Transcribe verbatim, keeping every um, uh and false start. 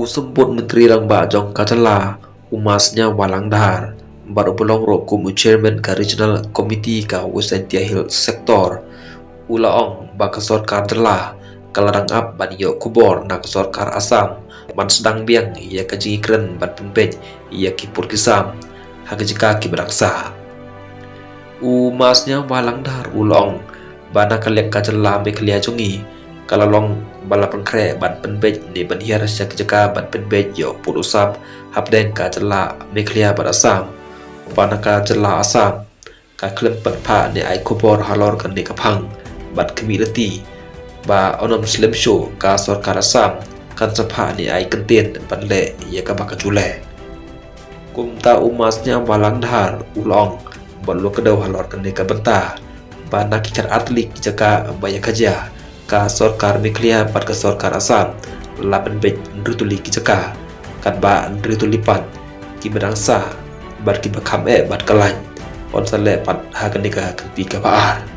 Symbud Myntri Rangbah jong ka jylla, u Ma Sniawbhalang Dhar, bad uba long ruh kum u Chairman ka Regional Committee ka West Jaintia Hills Sector, u la ong ba ka sorkar jylla ka la dang ap ban ïoh khubor na ka sorkar Assam ban sdang biang ïa ka jingkren ban pynbeit ïa ki pud ki sam ha ka jaka kiba dang sah. U Ma Sniawbhalang Dhar u la ong ba na ka liang ka jylla Meghalaya jong ngi ka la long ba la pynkhreh ban pynbeit ne ban hiar sha ki jaka ban pynbeit ïoh pud u sam hapdeng ka jylla Meghalaya bad Assam. Ba na ka jylla Assam ka khlem pynphah ne ai khubor halor kane ka phang bad khmih lynti ba u nym slem shuh ka sorkar Assam kan sa phah ne ai kyntien ban leh ïa kaba ka ju leh. Kumta u Ma Sniawbhalang Dhar u la ong bad u la kdew halor kane ka bynta ba na ki khatar tylli ki jaka ba ïa ka jia ka sorkar Meghalaya bad ka sorkar Assam la pynbeit hynriew tylli ki jaka, katba hynriew tylli pat kiba dang sah bad kiba kham eh bad ka lain yn sa leh pat ha kane ka kynti kaba ar.